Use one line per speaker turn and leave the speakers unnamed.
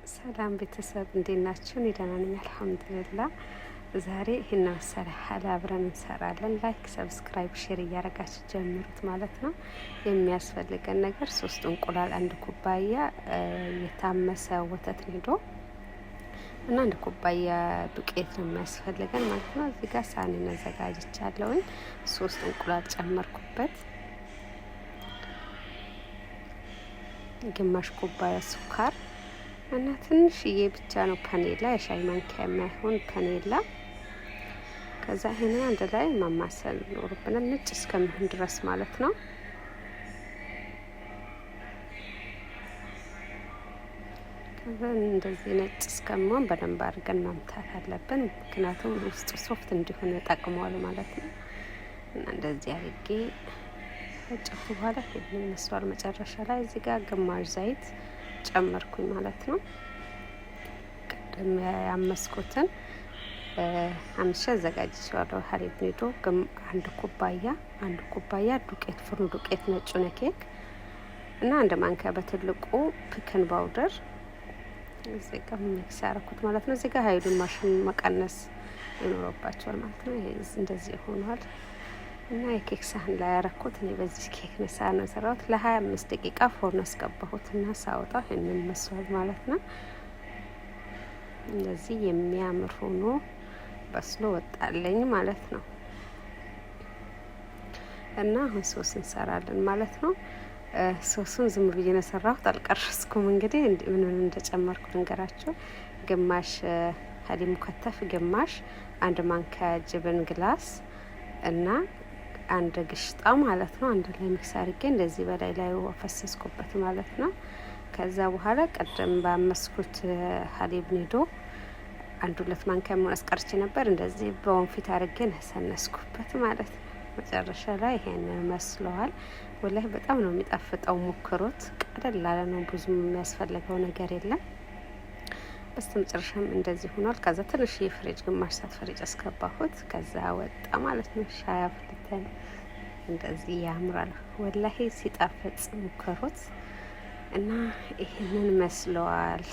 ሰላም ቤተሰብ፣ እንዴት ናችሁ? እኔ ደህና ነኝ አልሐምዱሊላህ። ዛሬ ይህን መሰለ ሀላ አብረን እንሰራለን። Like፣ subscribe፣ share እያደረጋችሁ ጀምሩት ማለት ነው። የሚያስፈልገን ነገር 3 እንቁላል፣ 1 ኩባያ የታመሰ ወተት ኒዶ እና 1 ኩባያ ዱቄት ነው የሚያስፈልገን ማለት ነው። እዚህ ጋር ሳህኔን አዘጋጅቻለሁኝ። 3 እንቁላል ጨመርኩበት፣ ግማሽ ኩባያ ስኳር እና ትንሽዬ ብቻ ነው ፓኔላ፣ የሻይ ማንኪያ የማይሆን ፓኔላ። ከዛ ይሄንን አንድ ላይ ማማሰል ይኖርብናል ነጭ እስከሚሆን ድረስ ማለት ነው። ከዛ እንደዚህ ነጭ እስከሚሆን በደንብ አድርገን መምታት አለብን፣ ምክንያቱም ውስጡ soft እንዲሆን ይጠቅመዋል ማለት ነው። እና እንደዚህ አድርጌ ፈጨሁት በኋላ ይሄንን መስሏል። መጨረሻ ላይ እዚህ ጋር ግማሽ ዘይት ጨመርኩኝ ማለት ነው። ቅድም ያመስኩትን አምሼ አዘጋጅቼዋለሁ። حليب ኒዶ 1 ኩባያ፣ 1 ኩባያ ዱቄት፣ ፍርን ዱቄት ነጩ ኬክ እና 1 ማንኪያ በትልቁ baking powder እዚህ ጋር mix ያደረኩት ማለት ነው። እዚህ ጋር ሀይሉን ማሽን መቀነስ ይኖርባቸዋል ማለት ነው። ይሄ እንደዚህ ሆኗል እና የኬክ ሳህን ላይ ያረኩት እኔ በዚህ ኬክ ሳህን ነው የሰራሁት። ለ25 ደቂቃ ፎርን አስገባሁት እና ሳወጣው ይሄንን መስሏል ማለት ነው። እንደዚህ የሚያምር ሆኖ በስሎ ወጣለኝ ማለት ነው። እና አሁን ሶስ እንሰራለን ማለት ነው። ሶሱን ዝም ብዬ ነው የሰራሁት፣ አልቀረስኩም። እንግዲህ ምን ምን እንደጨመርኩ ልንገራችሁ። ግማሽ حليب مكثف፣ ግማሽ 1 ማንኪያ جبن glass እና 1 قشطة ማለት ነው። አንድ ላይ mix አድርጌ እንደዚህ በላይ ላይ አፈሰስኩበት ማለት ነው። ከዛ በኋላ ቀደም ባመስኩት حليب ኒዶ አንድ ሁለት ማንኪያ መሆን አስቀርቼ ነበር። እንደዚህ በወንፊት አድርጌ ነሰነስኩበት ማለት ነው። መጨረሻ ላይ ይሄንን መስለዋል። ወላሂ በጣም ነው የሚጣፍጠው፣ ሞክሩት። ቀለል ያለ ነው፣ ብዙም የሚያስፈልገው ነገር የለም። በስተ መጨረሻም እንደዚህ ሆኗል። ከዛ ትንሽ የፍሪጅ ግማሽ ሰዓት ፍሪጅ አስገባሁት። ከዛ ወጣ ማለት ነው። ሻይ አፍልተን እንደዚህ ያምራል። ወላሂ ሲጣፍጥ ሞክሩት እና ይሄንን መስለዋል።